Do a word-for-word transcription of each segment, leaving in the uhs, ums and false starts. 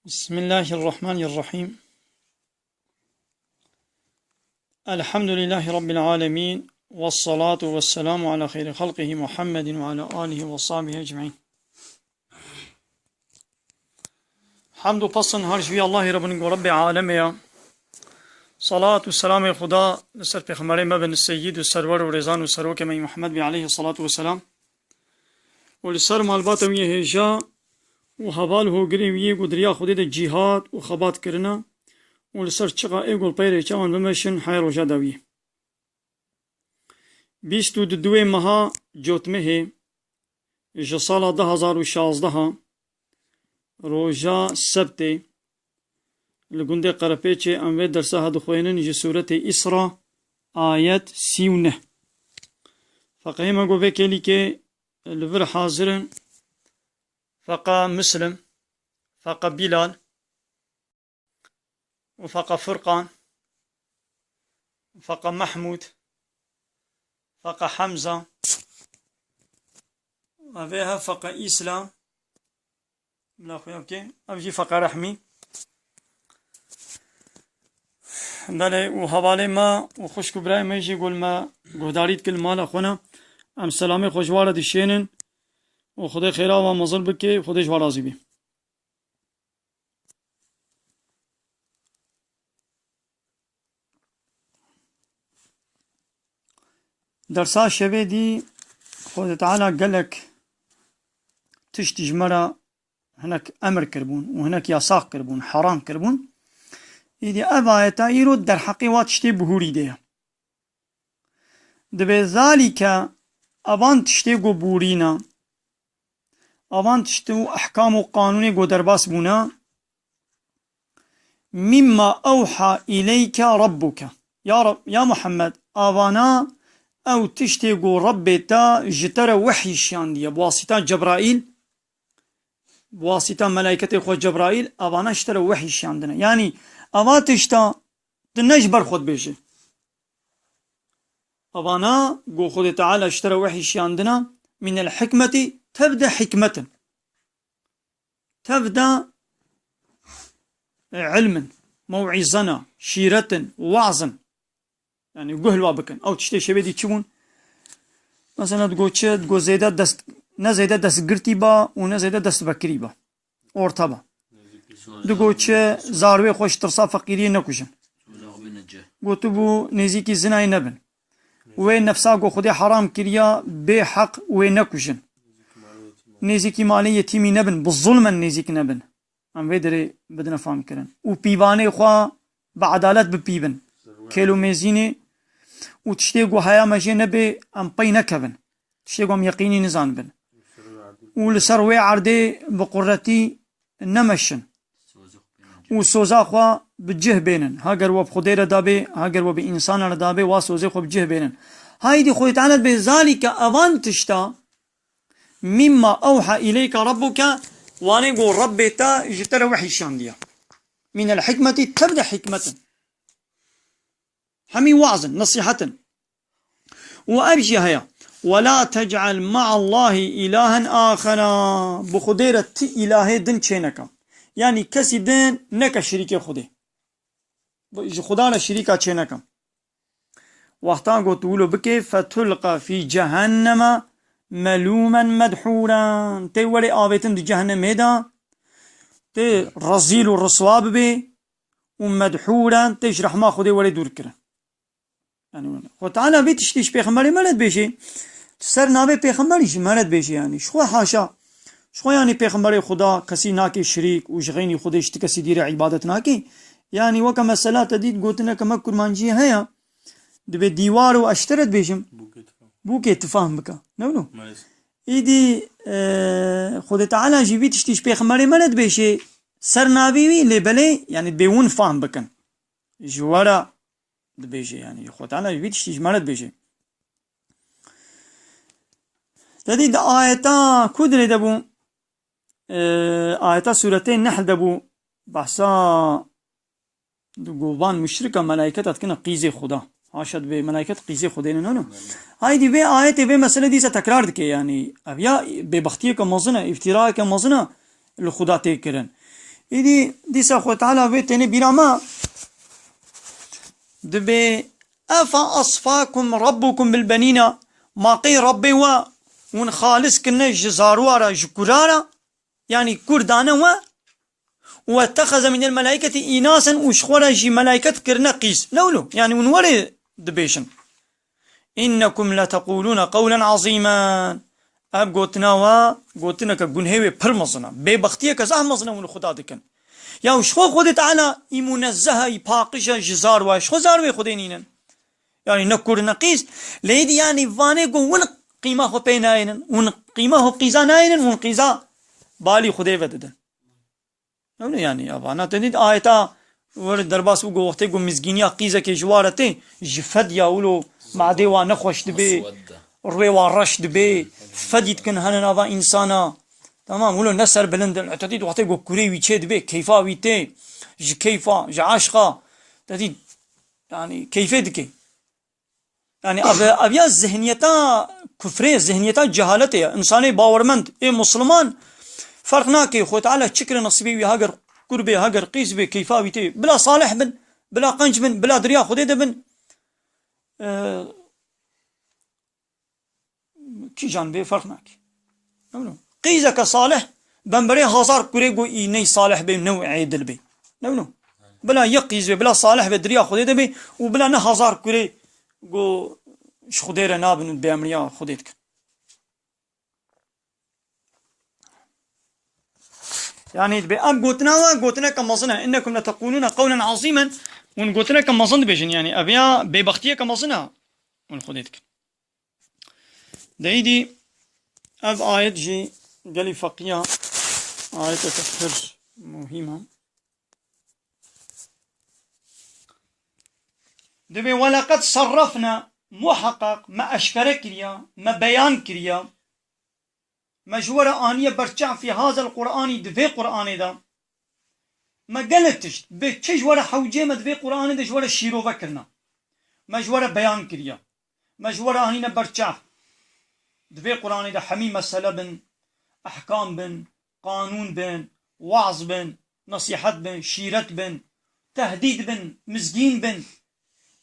بسم الله الرحمن الرحيم. الحمد لله رب العالمين، والصلاة والسلام على خير خلقه محمد وعلى آله وصحبه أجمعين. Hamd û pesn her ji wî Allahê re bin ku Rebbê alemê ya. Salat û selamê Xuda li ser pêxemberê me bin, seyyid û serwer û rêzan û serokê me Muhammed bî aleyhi salatu ve selam. Û li ser malbata wî yê hêja û heval hogirên wî yê ku di riya Xwedê de cîhad û xebat kirine û li ser çiqa ê ku li pey rêça wan bimeşin heya roja dawiyê. Bîst û duwê meha Cotmehê ji sala du hazar û şazdeh, roja sebtê, li gundê Qerepêçê em vê dersa ha dixwênin ji sûretê Îsra, ayet sî û neh. Feqehê me got vê kêlîkê li vir hazir in. Feqa Muslim, feqa Bilal, û feqa Furqan, û feqa Mehmûd, feqa Hemza, ev ê hev feqa Îslam, bila xuya bike, ev jî feqa Rehmî. Belê, û hevalê me û xwişk û birayê me jî ku li me guhdarî dikin li mala xwe ne. Em selamê xwe ji wan re dişênin û Xwedê xêra wan mezin bike, Xwedê ji wan razî bî. Dersa şevê dî Xwedê Teala gelek tişt ji me re hinek emir kiribûn û hinek yasax kiribûn, heram kiribûn. Îdî ev ayeta îro derheqê wa tiştê bihûrî de ye. Dibê zalîke evan tiştê ku bûrîne, evan tişt û ehkam û qanûnê ku derbas bûne, mimma ewha îleyke rabbuke. Ya Rab, ya Muhammed, avana ew tiştê ku Rebbê te ji te re wehyî şiyandiye, bi wasîta Cebraîl, bi wasîta melayketê xwe Cebraîl, avana ji te re wehyî şiyandine. Yanî ava tişta tu ne ji ber xwe dibêje. Avana ku Xwedê Teala ji te re wehyî şiyandina, mînel hikmetî, tev de hikmet in. Tev de ilm in, mewîze ne, şîret in, waz in. Yanî guh li wa bikin. Ew tiştê şevê dî çi bûn? Mesela digo çi? Digo zêde dest, ne zêde destgirtî ba û ne zêde destbekirî ba. Orta ba. Digo çi? Zarwê xwe ji tirsa feqîriyê nekujin. Gotibû nêzîkî zinayê nebin. Wê nefsa ku Xwedê heram kiriya bê heq wê nekujin. Nêzîkî malê yetîmî nebin, bi zulmen nêzîk nebin. Em vê derê bidine fam kirin. Û pîvanê xwe bi edalet bipîvin. Kêl û mêzînê û tiştê ku heya me jê nebê, em pey nekevin. Tiştê ku em yeqînî nizanibin. Û li ser wê erdê bi quretî nemeşin. Û soza xwe bi cih bênin. Heger we bi Xwedê re dabê, heger we bi însanan re dabê, wa sozê xwe bi cih bênin. Haydî Xwedê Teala dibê zalîke evan tişta, mîmma ewha îleyke rabbuke, wanê ku Rebbê te ji te re wehyî şandiye. Mînel hikmetî, tev de hikmet in. Hemî waz in, nesîhet in. Û ev jî heye. Ve la tec'el ma'allahî îlahen axera. Bi Xwedê re ti îlahê din çêneke. Yanî kesî din neke şirîkê Xwedê. Ji Xudan re şirîka çêneke. Wexta ku tu wilo bikê, fetulqa fî cehenneme melûmen medhûren. Tê werê avêtin di cehennemê de, tê rezîl û riswa bibê û medhûren, tê ji rehma Xwedê werê dûr kirin. Yani, Xwe Teala vê tiştî ji pêxemberê me re dibêjê, ser navê pêxemberî ji me re dibêjê, yani. Ji xwe haşa. Ji xwe, yani, pêxemberê Xuda kesî nake şirîk û ji xeynî Xwedê ji ti kesî dî re îbadet nake. Yani, weke mesela te dît gotineke me kurmancî heye, dibê dîwar û eştere dibêjim. Bûkê tifam. Bûkê tifam bike. Ne wilo? Maalesef. Îdî, e, Xwedê Teala jî vî tiştî ji pêxemberê me re dibêjê, ser navê wî lê belê, yani, dibê win fam bikin. Ji we re dibêje, yani, Xwedana ji vî tiştî ji me re dibêje. Te dî di ayeta ku dilê de bû, e, ayeta sûretê Nehl de bû, behsa di govan muşrika melayketa dikine qîzê Xuda. Haşa dibê melayket qîzê Xwedê ne, no, no. Haydî vê ayetê vê mesele dîse tekrar dike, yani, ev ya bêbextiyeke mezin e, îftîrayeke mezin e li Xuda tê kirin. Îdî dîsa Xwe Teala vê têne bîra me, dibê, "Efe asfakum rabbukum bil benîna", ma qey Rabbê we hûn xalis kirine ji zarwa re, ji kura re, yanî kur dane we, "we ettexeze minel melaîketi înasen", û ji xwe re jî melaîket kirine qîz. Ne wilo, yanî hûn werê dibêjin. "Înnekum leteqûlûne qewlen ezîmen." Ev gotina we, gotineke gunhê wê pir mezin e. Bêbextiyeke zehf mezin e hûn li Xuda dikin. Ya ji xwe Xwedê Teala î munezzeh e, î paqij e ji zarwa, ji xwe zarwê Xwedê nînin. Yanî ne kur ne qîz. Lê êdî yanî vanê ku hûn qîma xwe pê nayênin, hûn qîma xwe qîza nayênin, hûn qîza balî Xwedê vedidin. Ew ne yanî ya vana. Te dît ayeta wir derbas bû ku wextê ku mizgîniya qîzekê ji wa re tê, ji fediya wilo madê wa nexweş dibê, rûyê wa reş dibê, fedî dikin hene nava însana. Tamam, wilo ne serbilind in. Te dît wextê ku kurê wî çê dibê, keyfa wî tê, ji keyfa, ji eşqa. Te dît, yanî keyfê dike. Yanî ev, ev ya zihniyeta kufrê, zihniyeta cehaletê ye. Însanê bawermend, ê musliman ferq nake. Xwe Teala çi kire nesîbê wî, heger kur bê, heger qîz bê, keyfa wî tê. Bila salih bin, bila qenc bin, bila di riya Xwedê de bin. Ee, kîjan bê ferq nake. Qîzeke salih, bemberê hazar kurê ku î ney salih bê, new êdil bê. Ne wilo. Bila yek qîz bê, bila salih bê, di riya Xwedê de bê û bila ne hazar kurê ku ji Xwedê re nabin û bêemriya Xwedê dikin. Yanî dibê ev gotina we gotineke mezin e. "Innekum leteqûlûne qewlen ezîmen." Hûn gotineke mezin dibêjin. Yanî ev ya bêbextiyeke mezin e. Hûn Xwedê dikin. Deyîdî ev ayet jî gelî feqiya, ayeteke pir muhîm e. Dibê, "Weleqed serrefna", muheqeq me eşkere kiriya, me beyan kiriya, me ji we re aniye ber çav fî hazel Qur'anî, di vê Qur'anê de. Me gelek tişt, bê çi ji we re hewcê me di vê Qur'anê de ji we re şîrove kirina. Me ji we re beyan kiriya. Me ji we re anîne ber çav. Di vê Qur'anê de hemî mesele bin, ehkam bin, qanûn bin, waz bin, nesîhet bin, şîret bin, tehdîd bin, mizgîn bin.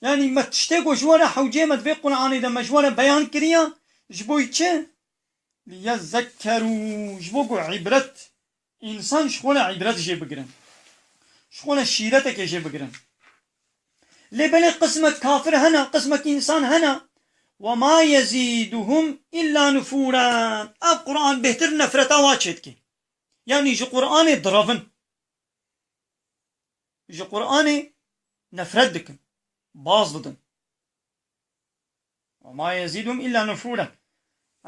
Yanî me tiştê ku ji we re hewcê me di vê Qur'anê de me ji we re beyan kiriya, ji bo çi? "Liyezekkerû", ji bo ku îbret, însan ji xwe re îbret jê bigirin. Ji xwe re şîretekê jê bigirin. Lê belê qismek kafir hene, qismek însan hene. "Ve ma yezîduhum îlla nufûra." Ev Qur'an bêhtir nefreta wa çêdike. Yanî ji Qur'anê direvin. Ji Qur'anê nefret dikin. Baz didin. "Ve ma yezîduhum îlla nufûra."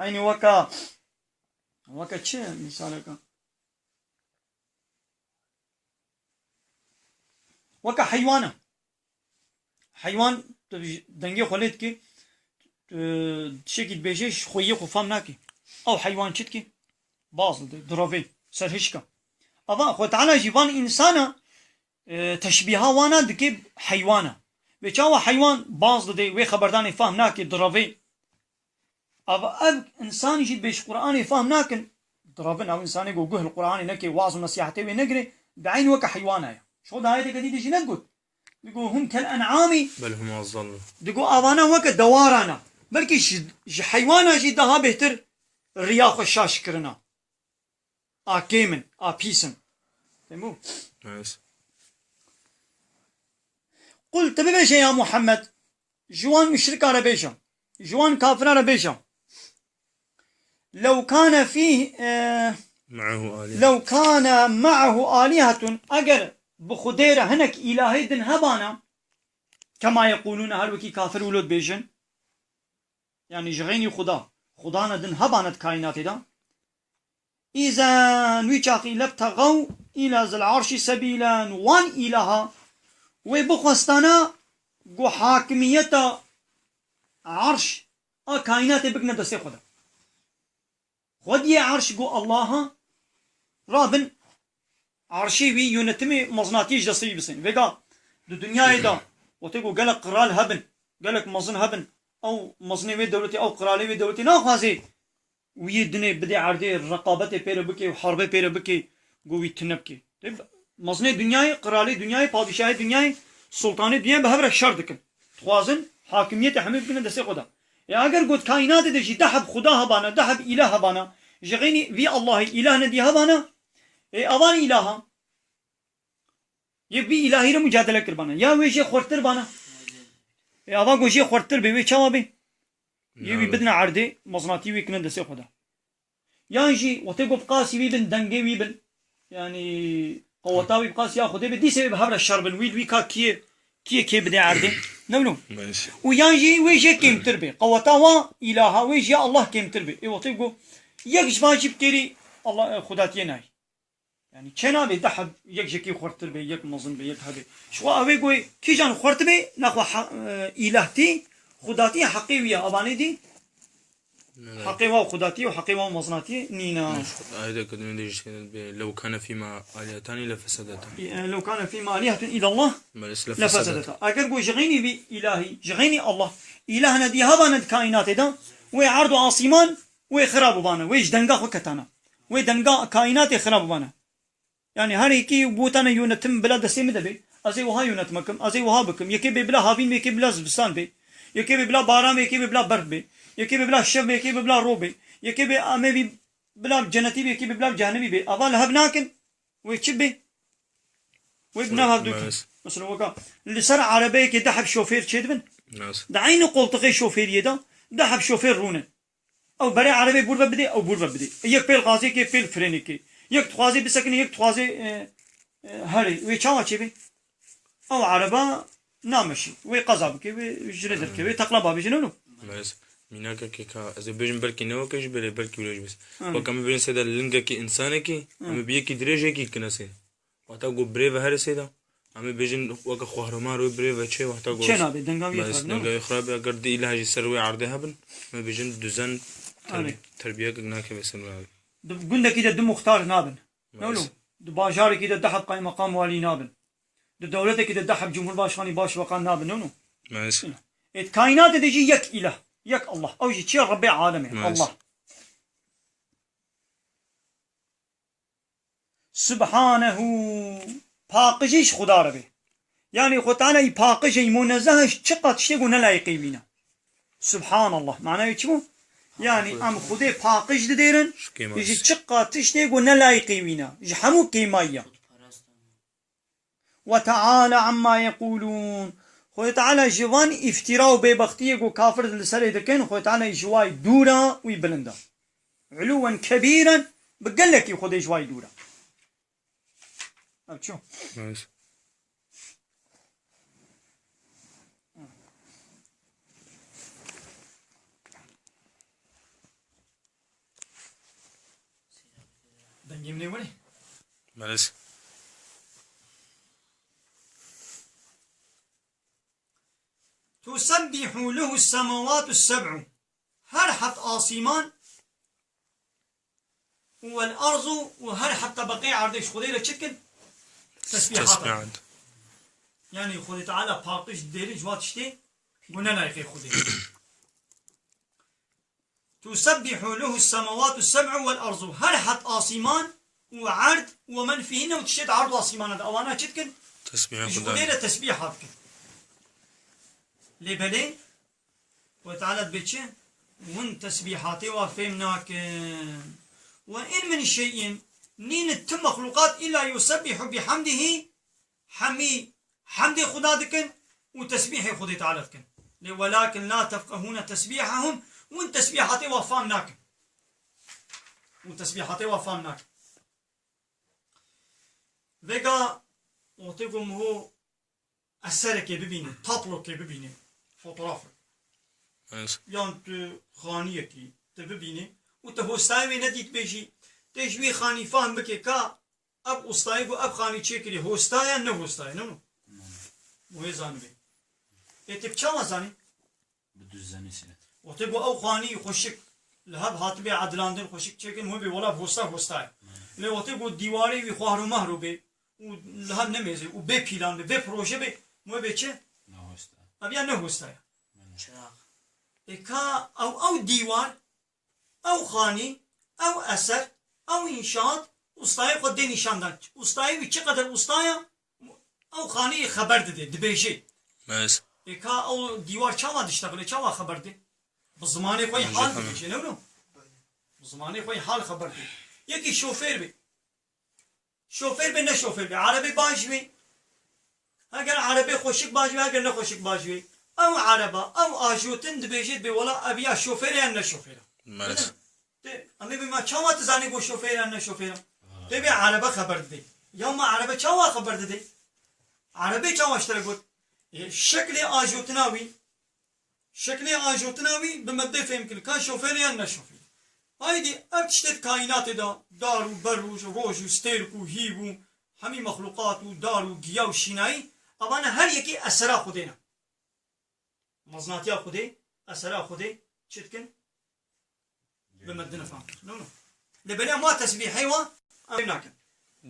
Eynî weka, weka çi misaleke? Weke heywan e. Heywan, tu dengê xwe lê dikî, tu tiştekî dibêjê, ji xweyiyê xwe fam nakî. Ew heywan çi dikî? Baz dide, direvê, serhişka. Ava Xwe Teala jî van însana, e, teşbîha wana dike heywana. Vê çawa heywan baz dide, wê xeberdanê fam nake, direvê. Ava ev însan jî bê ji Qur'anê fam nakin, direvin. Ew însanê ku guh li Qur'anê neke, waz û nesîhetê wê negire, bi eynî weke heywana ye. Ji xwe dayeteke dî de jî negot. Digo, "Hum kel en'amî." Bel hum azal. Digo, "Avana weke dewaran e." Belkî ji, ji heywana jî daha bêhtir riya xwe şaş kirina. A kêm in, a pîs in. Fehmû? Evet. Qul, tu bibêje ya Muhammed, ji wan muşrika re bêje, ji wan kafira re bêje, "Lew kane fîh, e, Me'ahu alihe." "Lew kane me'ahu alihetun", eger bi Xwedê re hinek îlahê din hebana, "kema yeqûlûne", her wekî kafir wilo dibêjin, yanî ji xeynî Xuda, xudane din hebane di kaînatê de, "îzen", wî çaxî, "lebtegaw îla zil arşî sebîlen", wan îlaha wê bixwestana ku hakimiyeta arş a kaînatê bikine destê xwe de. Xwediyê arş ku Allaha, rabin arşê wî, yönetimê mezinatiyê ji destê wî bisin. Vêga di dinyayê de wextê ku gelek qral hebin, gelek mezin hebin, ew mezinê wê dewletê, ew qralê wê dewletê naxwazê wî yê dinê bidê erdê, reqabetê pê re bike û herbê pê re bike, ku wî tune bike. Tê mezinê dinyayê, qiralê dinyayê, padîşahê dinyayê, sultanê dinyayê bi hev re şer dikin. Dixwazin hakimiyetê hemî bigrin destê xwe de. E, eger got kaînatê de jî deh heb xuda hebana, deh heb îlah hebana, ji xeynî vî Allahî îlah nedî hebana, e, avan îlaha yê vî îlahî re mucadele kiribana. Ya wê jê xurtir bana. E, ava ku jê xurtir bê, wê çawa bê? Yê wî bidine erdê, mezinatî wî kine destê xwe de. Yan jî wextê ku bi qasî wî bin, dengê wî bin, yanî qeweta wî bi qasî ya Xwedê be, dîsê wê bi hev re şer bin, wî li wî ka kiyê, kiyê kê bide erdê. Ne wilo? Baş. Û yan jî wê jê kêmtir be. Qeweta wa îlaha wê jî ya Allah kêmtir be. Ê wextê ku yek ji van jî bi kêrî Allah, e, xudatiyê nayê. Yanî çê nabe deh heb yek jekî xurtir be, yek mezin be, yek hebê. Ji xwe ew ê goyê kîjan xurt be, nexwe ha-, e, îlahtî, xudatî heqê wî ye. Evanê dî heqê wa xudatî û heqê wa mezinatî nîne. Ayet kudin de işte be, "Lew kana fîma alihetani lefesedeta." E, "Lew kana fîma alihetun illallah lefesedeta." Eger got ji xeynî vî îlahî, ji xeynî Allah, îlah nedî hebane di kaînatê de, wê erd û asîman wê xira bibane, wê ji denga xwe ketane. Wê denga kaînatê xira bibane. Yanî her yekî gotane yönetim bila destê min de be. Ez ê wiha yönetim bikim, ez ê wiha bikim. Yekê bê bila havîn be, yekê bila zivistan be. Yekê bê bila baran be, yekê bê bila berf be. Yekê bê bila şev be, yekê bê bila ro be. Yekê bê em ê vî bila cenetî be, yekê bê bila cehennemî be. Ava li hev nakin. Wê çi be? Wê bi nav hev dû kin. Mesela weka li ser erebeyekê deh heb şofêr çêdibin. Di eynî qoltixê şofêriyê de deh heb şofêr rûnin. Ew berê erebê bûr ve bidê, ew bûr ve bidê. Yek pêl gazê ke, pêl frênê ke. Yek dixwazê bisekine, yek dixwazê, e, e, herê. Wê çawa çêbê? Ew ereba nameşî. Wê qeza bike, wê ji rê derkeve, wê teqla babê jî ne wilo? Bes, mînakekê ka, ez ê bêjim belkî ne weke jî belê, belkî wilo jî bes. Weke em ê bêjin sêda lingekî însanekî, em ê bi yekî dirêjekî kinasê. Wexta ku birê ve here sêda, em ê bêjin weke xwahromar wê birê ve çê, wexta ku çê nabe, denga wî xirab, denga wî xirab, eger di îlah jî ser wê erdê hebin, em ê bêjin duzen ter-, terbiyekek nakeve ser wê erdê. Di gundekî de du muxtar nabin. Ne wilo? Di bajarekî de deh heb qaymeqam walî nabin. Di dewletekî de deh heb cumhurbaşkanî başbakan nabin, ne wilo? Êt kaînatê de jî yek îlah, yek Allah. Ew jî çi ye? Rebbê alemê, Allah. Subhanehu, paqijî ji Xuda re be. Yanî Xwe Teala î paqij e, î munezzeh e, ji çiqa tiştê ku ne layîqê wî ne. Subhanallah. Manayê çi bû? Yanî em Xwedê paqij didêrin, ji çiqa tiştê ku ne layîqê wî ne. Ji hemû kêmayî ye. Ve teala amma yequlûn. Xwedê Teala ji van îftîra û bêbextiyê ku kafir li serê dikin, Xwedê Teala ji wayî dûr e, wî bilind e. Uluwen kebîren, bi gelekî Xwedê ji wayî dûr e. Ev çi? Nice. Dengê min ê werê. Maalesef. Tusebbihu lehu semawatu seb'u. Her heft asîman û wel arzu û her heft tebeqê erdê ji Xwedê re çi dikin? Tesbîhat dikin. Tesbîhat. Yanî Xwedê Teala paqij dêrin ji wa tiştê ku ne layîqê Xwedê. Tusebbihu lehu semawatu seb'u wel arzu. Her heft asîman û erd û men fîhinne û tiştê di erd û asîmana de. Ewana çi dikin? Tesbîha Xwedê re tesbîha dikin. Lê belê, Xwedê Teala dibê çi? Hûn tesbîhatê wa fêm nakin. Ve in min şey'in, nîn ti mexluqat illa yusebbihu bihamdihi, hemî hemdê Xuda dikin û tesbîhê Xwedê Teala dikin. Lê welakin la tefqehûne tesbîhahum, hûn tesbîhatê wa fam nakin. Hûn tesbîhatê wa fam nakin. Vêga wextê ku miho eserekê bibîne, tablokê bibîne, fotoğraf, yan tu xaniyekî tu bibîne û tu hostayê wê nedît bê jî, tê ji wî xanî fahm bike ka ev ustayê ku ev xanî çêkirî, hosta ye, ne hosta ye, ne no? Wê zanibê. Ê, tu bi çawa zanî? Bi duzanî sînet. Wextê ku ew xanî xweşik li hev hatibê edilandin, xweşik çêkin, wê bê wela hosta, hosta ye. Lê wextê ku dîwarê wî xwahro mahro bê û li hev nemêze û bê pîlan bê, bê proje bê, wê bê çi? Ne hosta. Ev ya ne hosta ye. Çiraq. Ê ka ew, ew dîwar, ew xanî, ew eser, ew înşaat Ustayê xwe dê nîşan dan. Ustayê wî çiqeder ustaya, ew xaneyê xeber dide, dibêje. Mes. Ê ka ew dîwar çawa diştexile, çawa xeber dide? Bi zimanê xwe yî hal dibêje, ne wilo? Bi zimanê xwe yî hal xeber dide. Yekî şofêr be. Şofêr be, ne şofêr be. Erebê baş be. Heger erebê xweşik baş be, heger ne xweşik baş be. Ew ereba, ew ajotin dibêje, dibê wela ev ya şofêr e yan ne şofêr e. Mes. Te, em ê bê me çawa tu zanî ku şofêr e, ne şofêr e? Te bê erebe xeber dide. Ya me erebe çawa xeber dide? Erebê çawa ji te re got? Ê, şeklê ajotina wî, şeklê ajotina wî bi me bidê fêm kirin, ka şofêr e yan ne şofêr e. Haydî ev tiştê di kaînatê de, dar û ber û roj û stêrk û hîv û hemî mexluqat û dar û giya û şînayî, evane her yekî esera Xwedê ne. Mezinatiya Xwedê, esera Xwedê çi dikin? Bi me dine fam. No, no. Lê belê em wa tesbîhê wa em nakin.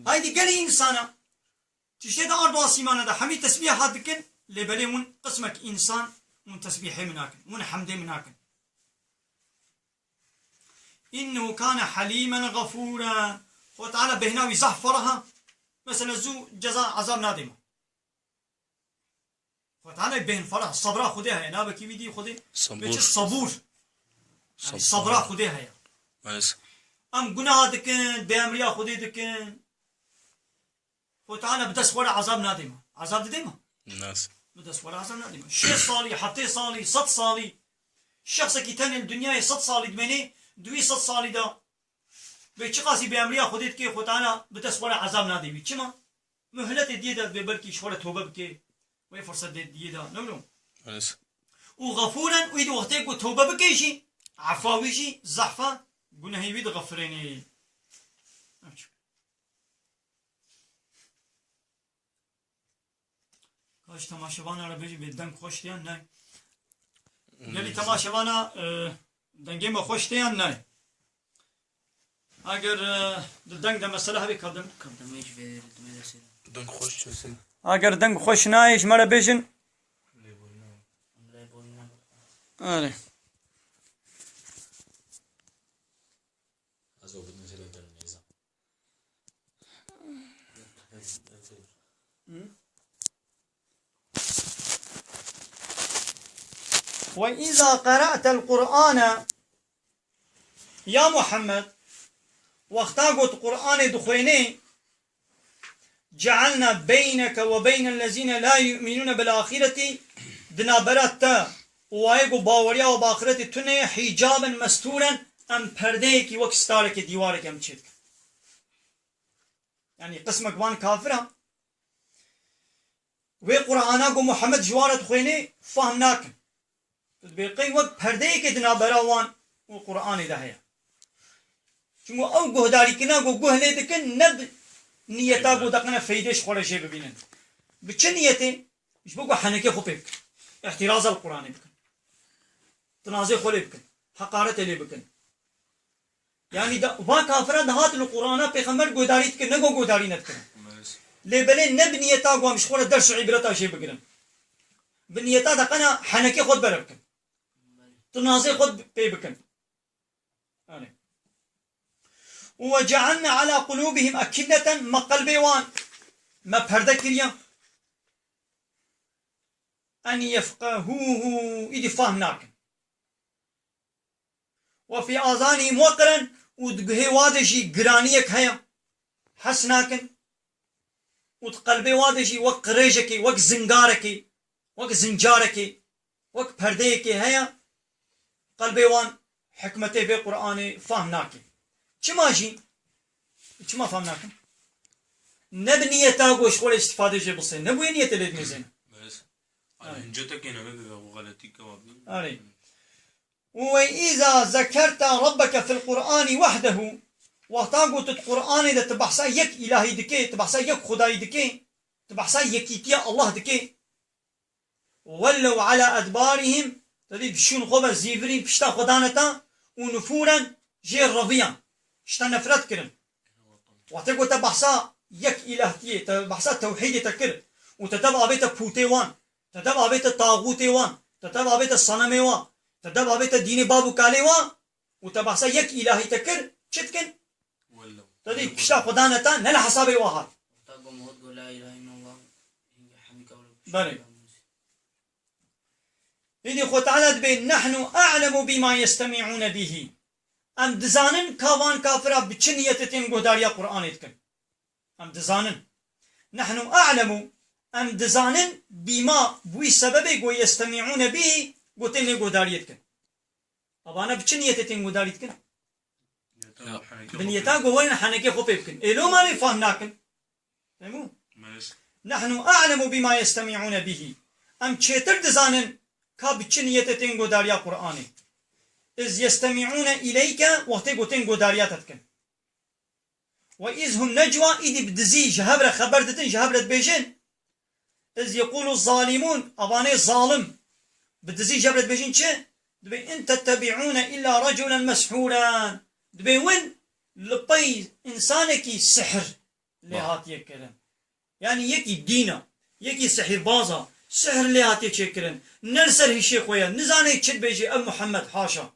Haydî gelî însana tiştê de ard û asîmana de hemî tesbîha dikin, lê belê hûn qismek însan hûn tesbîhê min nakin, hûn hemdê min nakin. Înnehu kane helîmen xefûra. Xwe Teala bêhna wî zehf ferah e. Mesela zû ceza, ezab nadê me. Xwe Teala bên ferah, sabra Xwedê heye, nabekî wî dî Xwedê. Sabûr. Bê çi sabûr. Yanî Sabûr. Sabra Xwedê heye. Mes. Em gunaha dikin, bêemriya Xwedê dikin. Xwe Teala bi dest xwe re ezab nadê me. Ezab didê me? Nas. Bi dest xwe re ezab nadê me. Şêst salî, heftê salî, sed salî. Şexsekî tenê li dinyayê sed salî dimêne, di wî sed salî de bê çiqasî bêemriya Xwedê dike, Xwe Teala bi dest xwe re ezab nadê wî. Çima? Muhletê diyê de dibê belkî ji xwe re tobe bike, wê firset dê diyê de, ne wilo? Yes. Û xefûren, wî di wextê ku tobe bike jî, efa wî jî zehf e, gunehê wî dixefirênê. Kaş temaşevana re bêjî bê deng xweş tê yan ne? Gelî temaşevana, e, dengê me xweş tê yan ne? Eger, e, di deng de mesele hebe, kadim. Kadim ji vê dimê de sê. Deng xweş çesin. Eger deng xweş nayê, ji me re bêjin. Lê boyna. Erê. Ez o bidin jê re derim nêza. Hı? Ve izâ qara'tel Qur'ane, ya Muhammed, wexta ku tu Qur'anê dixwênê, cealna beyneke ve beynellezîne la yu'minûne bil axîretî, di navbera te û wayê ku baweriya we bi axîretê tune ye, hîcaben mestûren, em perdeyekî wek starekê, dîwarekê em çêdikin. Yanî qismek van kafiran wê Qur'ana ku Muhammed ji wan re dixwênê fehm nakin. Tu dibê qey wek perdeyekê di navbera wan û Qur'anê de heye. Çimku ew guhdarîkirina ku guh lê dikin ne bi niyeta ku deqene feydê ji xwe re jê bibînin. Bi çi niyetê? Ji bo ku henekê xwe pê bikin. Îhtîraza li Qur'anê bikin. Tinazê xwe lê bikin. Heqaretê lê bikin. Yanî da, va kafiran dihatin li Qur'ana pêxember guhdarî dikin, ne ku guhdarî nedikirin. Lê belê ne bi niyeta ku em ji xwe re ders û îbreta jê bigirin. Bi niyeta deqena henekê xwe bere bikin. Tinazê xwe pê bikin. Yanî. Û ve cealne ala qulûbihim ekinneten, me qelbê wan, me perde kiriye. En yefqehûhû, îdî fahm nakin. Ve fî azanîhim weqren, û di guhê wa de jî giraniyek heye, hes nakin. Û di qelbê wa de jî wek qirêjekê, wek zingarekê, wek zincarekê, wek perdeyekê heye, qelbê wan hikmetê vê Qur'anê fahm nake. Çima jî? Çima fahm nakin? Ne bi niyeta ku ji xwe re îstîfadê jê bisê, ne bûye niyetê lê dinêzêne. Bes. Ay. Hincetekê ne be, be, be, xeletî kewabî. Arê. Û ve îza zekerte rabbeke fil Qur'anî wehdehu, wexta ku tu di Qur'anê de tu behsa yek îlahî dikê, tu behsa yek xwedayî dikê, tu behsa yekîtiya Allah dikê, wellew ala edbarihim, te dî bi şûn xwe ve zîvirîn pişta xwe dane te û nufûren jê reviyan, ji te nefret kirin. Wextê ku te behsa yek îlahtiyê, te behsa tewhîdê te kir û te dev avête pûtê wan, te dev avête taxûtê wan, te dev avête senemê wan, te dev avête dînê bav û kalê wan û te behsa yek îlahî te kir, çi dikin? Wellew. Te dî pişta xwe dane te, ne li hesabê we hat. Belê. Îdî Xwe Teala dibê, "Nehnu a'lemu bîma yestemî'ûne bihî." Em dizanin ka van kafira bi çi niyetê tên guhdariya Qur'anê dikin. Em dizanin. "Nehnu a'lemu", em dizanin, "bîma", bi wî sebebê, "go yestemî'ûne bihî", go tên lê guhdariyê dikin. Evane bi çi niyetê tên guhdarî dikin? Ya. Bi niyeta go werin henekê xwe pê bikin. Ê loma lê fam nakin. Fehmû? Maalesef. "Nehnu a'lemu bîma yestemî'ûne bihî." Em çêtir dizanin ka bi çi niyetê tên godariya Qur'anê. "Iz yestemî'ûne îleyke", wextê go tên godariya te dikin. "Ve iz hum necwa", îdî bi dizî ji hev re xeber didin, ji hev re dibêjin. "Iz yeqûlu zalimûn", avanê zalim, bi dizî ji hev re dibêjin çi? Dibê, "In tettebi'ûne illa reculen meshûren." Dibê win li pey însanekî sihr lê Bah. hatiye kirin. Yanî yekî dîn a, yekî sihîrbaz a, sihr lê hatiye çêkirin. Ne li ser hişê xwe ye, nizane çi dibêje ev Muhammed, haşa.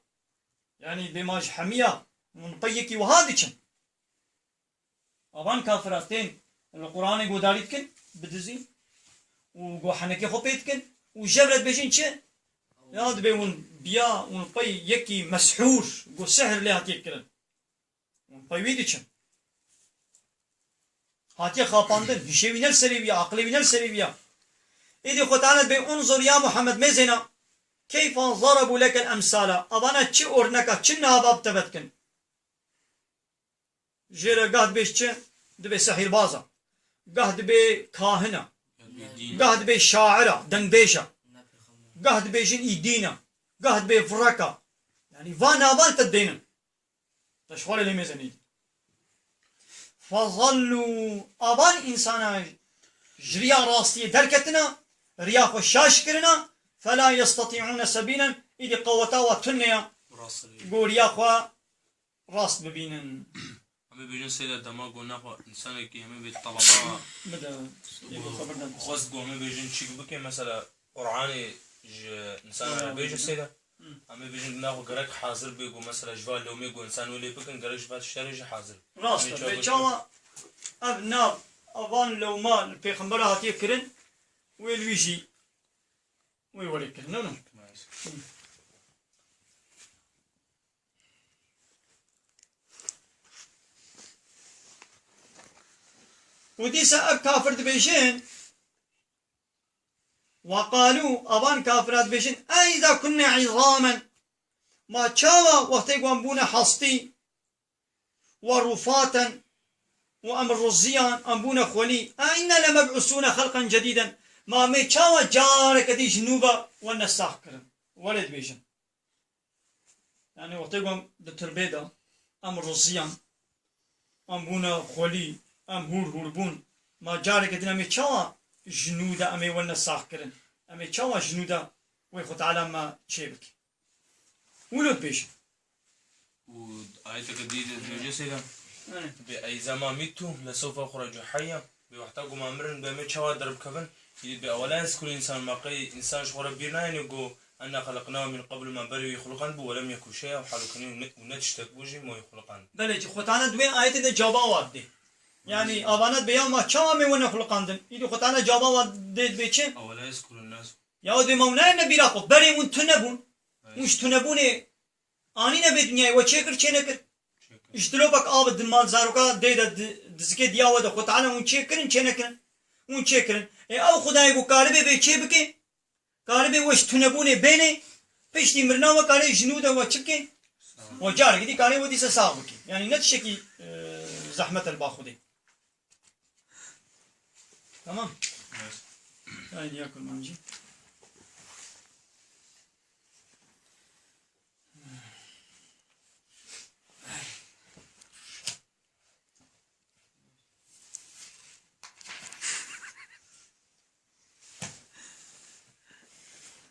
Yanî bê ma ji hemiya hûn pey yekî wiha diçin. Avan kafira tên li Qur'anê godarî dikin, bi dizî û go henekê xwe pê dikin û ji hev re dibêjin çi? Ya dibê hûn biya, hûn pey yekî meshûr, go sihr lê hatiye kirin. Hûn pey wî diçin. Hatiye xapandin. Hişê wî ne li serê wî ya, aqilê wî ne li serê wî ya. Êdî Xwe Teala dibê, "Unzur ya Muhammed, mêzêna, keyfa zarabu lekel emsala." Avana çi orneka, çi nava bi te ve dikin? Jê re gah dibê çi? Dibê sehîrbaz a. Gah dibê kahin a. Gah dibê şair a, dengbêj a. Gah dibêjin î dîn a. Gah dibê virek a. Yanî van navan te dênin. Te ji xwe re lê mêze neyî. Fezallû, avan însana ji riya rastiyê derketina, riya xwe şaş kirina, felâ yestatî'ûne sebîlen, îdî qeweta wa tune ya, Rast rê. Go riya xwe rast bibînin. Em ê bêjin seyda dema go nexwe însanekî em ê bê tebaqa Bide, ê go xeber dan. Xwest go em ê bêjin çîk bike, mesela Qur'anê ji însanan re bêje seyda. Hı. Em ê bêjin nexwe gerek hazir bê go mesela ji va lewmê go însan wê lê bikin, gerek ji va tişta re jî hazir. Rast e, bê çawa ev nav, evan lewma li pêxembera hatiye kirin, wê li wî jî wê were kirin, ne? Maalesef. Hı. Û dîsa ev kafir dibêjin, "Ve qalû", avan kafira dibêjin, "Eîza kunne îzâmen", ma çawa wextê ku em bûne hastî, "ve rufâten", û em riziyan, em bûne xwelî, "A inna lemeb'usûne xelqen cedîden", ma em ê çawa careke dî ji nû ve wene sax kirin? Were dibêjin. Yanî wextê ku em di tirbê de, em riziyan, em bûne xwelî, em hûr hûr bûn. Ma careke din em ê çawa ji nû de em ê wene sax kirin? Em ê çawa ji nû de wê Xwe Teala me çê bike? Wilo dibêjin. Û ayeteke dî de dibêje seyda. Evet. Dibê, "Eîza ma mîtu lesewfe uxrecu heyya." Bê wexta ku ma mirin, bê em ê çawa derbikevin? Îdî bê ewela yezkuru însan, ma qey însan ji xwe re bîr nayêne ku enna xeleqnahu min qeblu, ma berê wî xuliqand bû, welem yeku şey'a, û halûkenî û ne, û ne tiştek bû jî ma wî xuliqand. Belê, ji Xwe Teala dibê ayetê de caba wa didê. Yanî avana dibê ya ma çawa me wene xuliqandin? Îdî Xwe Teala caba wa dê dibê çi? Ewela yezkuru nas. Ya dibê ma hûn nayêne bîra xwe, berê hûn tune bûn. Evet. Hûn ji tunebûnê anîne vê dinyayê, we çêkir, çênekir? Çêkir. Ji dilopek av di mal zaroka dê de di, di zikê diya we de Xwe Teala hûn çêkirin, çênekirin? Hûn çêkirin. Ê ew Xwedayê ku karibê vê çê bike, karibê we ji tunebûnê bênê, piştî mirina we karê ji nû de we çi bike? We carekî dî karê we dîsa sax bike. Yanî ne tiştekî, e, zehmet e li ba Xwedê. Tamam. Evet. Haydi ya kurmancı.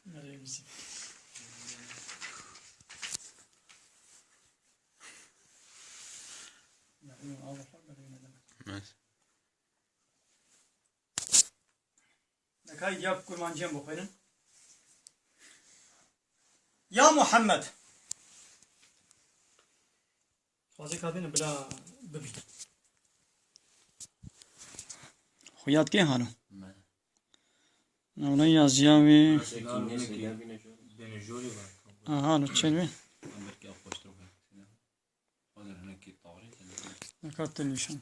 Nereye bizim? Ya, Allah Allah, nereye ne demek? Evet. Nekay diya kurmanciyên bixwînin. Ya Muhammed. Azê kadine bila bibî. Xuyat kê halo? Me. Navne yaziya wê. Sekîne, sekîne. Aha, lo çêl wê. Belkî ew xweştir wê. Xwedê hinekî tarî. Neka te nîşan.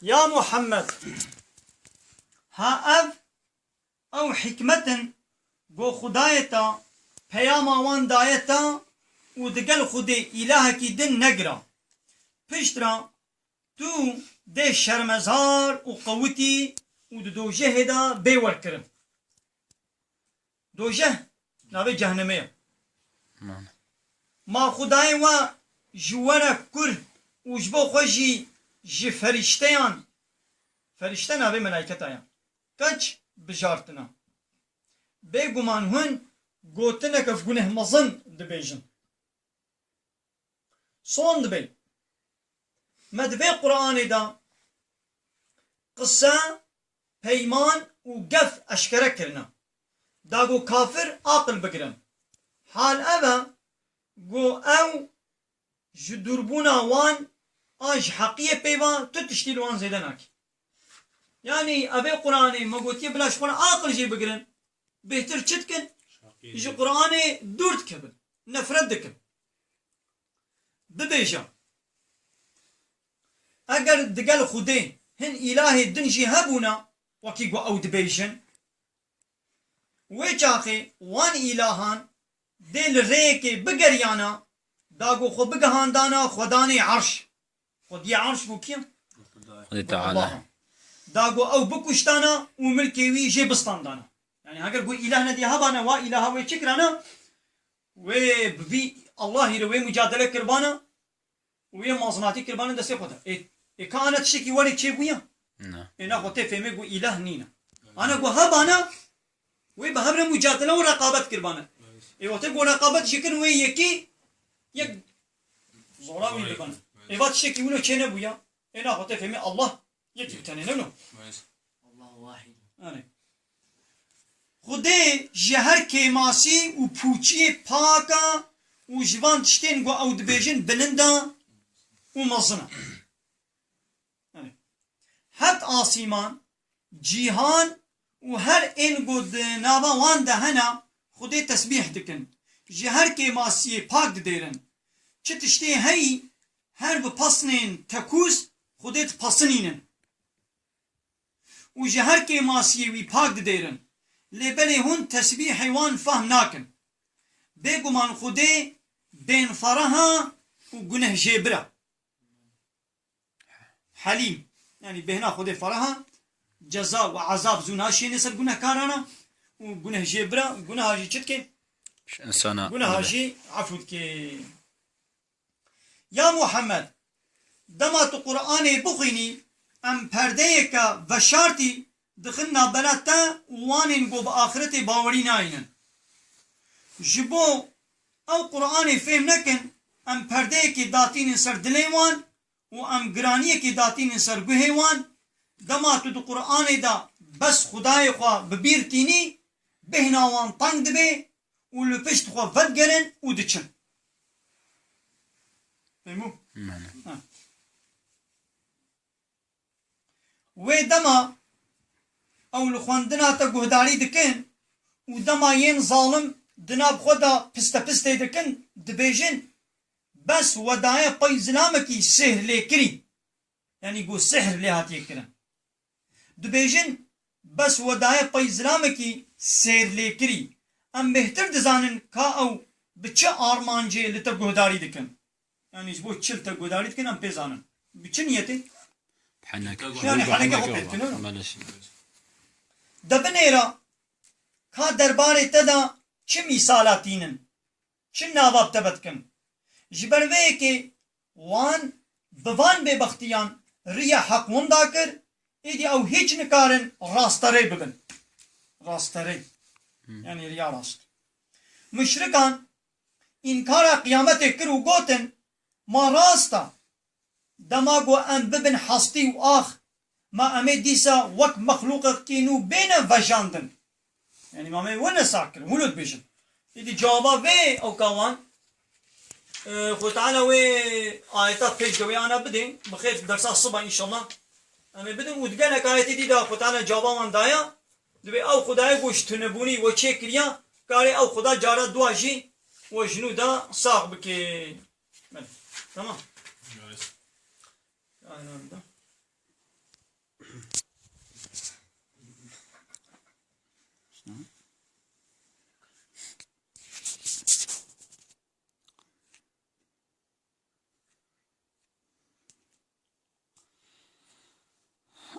Ya Muhammed, ha ev ew hikmet in go Xwedayê te peyama wan daye te û digel Xwedê îlahekî din negira. Pişt re tu dê şermezar û qewitî û di dojehê de bê werkirin. Dojeh navê cehnimê ye. Ma Xwedayê we ji we re kur û ji bo xwe jî ji ferîşteyan, ferîşte navê melayketa ye, keç bijartina. Bêguman hûn gotineke guneh mezin dibêjin. Son dibê. Me di vê Qur'anê de qise, peyman û gef eşkere kirine. Da ku kafir aqil bigirin. Hal ev e ku ew ji dûrbûna wan a ji heqiyê pê ve tu tiştî li wan zêde nakî. Yanî evê Qur'anê me gotiye bila ji xwe re aqil jê bigirin. Bêhtir çi dikin? Ji Qur'anê dûr dikevin. Nefret dikin. Bibêje, eger digel Xwedê hin îlahê din jî hebûna, wekî ku ew dibêjin, wê çaxê wan îlahan dê li rêyekê bigeriyana, da ku xwe bigihandana Xwedanê Erş. Xwediyê Erş bû kî? Xwedê Teala. Allah. Da ku ew bikuştana û milkê wî jê bistandana. Yani heger ku îlah nediye hebana, wa îlaha wê çi kirana? Wê bi vî Allahî re wê mucadele kirbana û wê mazinatî kirbana destê xwe de. Ê, ê ka ana tiştekî werê çêbûye? Na. Ê na xwe tê fêmê ku îlah nîne. Ana ku hebana, wê bi hev re mucadele û reqabet kirbane. Ê wextê ku reqabet jî kin wê yekî yek zora wî dibin. Ê va tiştekî wilo çênebûye. Ê na xwe tê fêmê Allah yekî bi tenê ne wilo. Allahu wahid. Yanî. Xwedê ji her kêmasî û pûçiyê pak e û ji van tiştên ku ew dibêjin bilind e û mezin e. Yanî, heft asîman, cîhan û her ên ku di nava wan de hene, Xwedê tesbîh dikin. Ji her kêmasiyê pak didêrin. Çi tiştê heyî, her bi pesnên tekûz Xwedê dipesinînin. Û ji her kêmasiyê wî pak didêrin. Lê belê hûn tesbîhê wan fehm nakin. Bêguman Xwedê bên fereh e û gunehjêbir e. Helîm. Yanî bêhna Xwedê fereh e, ceza û ezab zû naşiyêne ser gunehkaran e û gunehjêbir e, guneha jî çi dike? Ji insana Guneha dibe. jî efû dike. Ya Muhammed, dema tu Qur'anê bixwînî, em perdeyeke veşartî dixin navbera te û wanên ku bi axretê bawerî nayînin. Ji bo ew Qur'anê fêm nekin, em perdeyekê datînin ser dilê wan û em giraniyekê datînin ser guhê wan. Dema tu di Qur'anê de bes Xwedayê xwe bi bîr tînî, bêhna wan teng dibe û li pişt xwe vedigerin û diçin. Fehmû? Mane. Ha. Wê dema ew li xwendina te guhdarî dikin û dema yên zalim di nav xwe de pistepistê dikin, dibêjin, bes we daye pey zilamekî sêhr lê kirî. Yanî ku sihr lê hatiye kirin. Dibêjin, bes we daye pey zilamekî sêr lê kirî. Em bêhtir dizanin ka ew bi çi armancê li te guhdarî dikin. Yanî ji bo çi li te guhdarî dikin, em pê zanin. Bi çi niyetê? Henek. Yanî heneke xwe pê dikin, öyle mi? Meleş. De binêra ka derbarê te de çi mîsala tînin? Çi nava bi te ve dikin? Ji ber vê yekê wan bi van bêbextiyan riya heq winda kir, êdî ew hîç nikarin rasterê bibin. Rasterê. Hmm. Yanî riya rast. Muşrikan înkara qiyametê kir û gotin, ma rast e. Dema ku em bibin hestî û ax, ma em ê dîsa wek mexlûqekî nû bêne vejandin. Yanî ma em ê wene sax kirin, wilo dibêjin. Îdî cewaba vê ewka wan, Xwe Teala wê ayeta pêş de wê ana bidê. Bi xêr dersa siba înşallah. Em ê bidin û di gelek ayetê dî de Xwe Teala caba wan daya. Divê ew Xwedayê ku ji tunebûnî we çêkiriya, karê ew Xweda cara dua jî we ji nû de sax bike. Belê. Tamam. Aynen.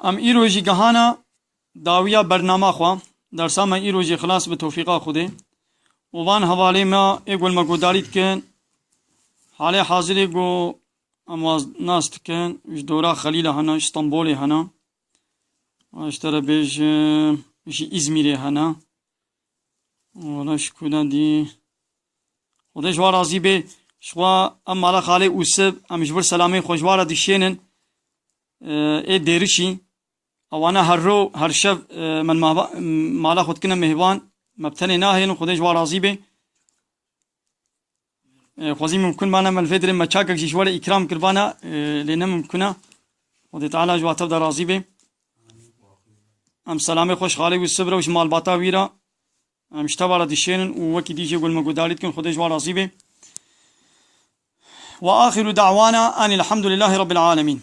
Em îro jî gehana dawiya bernama xwe. Dersa me îro jî xilas bi tewfîqa Xwedê. Û van hevalê me ê ku li me guhdarî dikin, halê hazirê ku em wan nas dikin, ji dora Xelîla hene, ji Stenbolê hene. Ji te re bêjim, ji Îzmîrê hene. Wala ji ku de dî. Xwedê ji wan razî bê. Ji xwe em mala xalê Ûsib, em ji vir selamê xwe ji wan re dişênin. Ê Dêrişî. Ewana her ro, her şev, e, min mava-, mala xwe dikine mêvan. Me bi tenê nahêlin, Xwedê ji wan razî bê. E, xwezî mimkun bana me li vê dirê me çakek jî ji we re îkram kiribana, e, lê ne mimkun e. Xwedê Teala ji wa tev de razî bê. Em selamê xwe ji xalê wî Sibra û ji malbata wî re. Em ji teva re dişênin û wekî dî jê ku li me guhdarî dikin, Xwedê ji wan razî bê. Ve axiru da'wana enil hamdulillahî rabbil alemîn.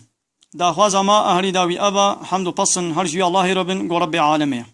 Daxwaza me a herî dawî ev e, hemd û pesin her ji wî Allahê re bin, ku Rebbê alemê ye.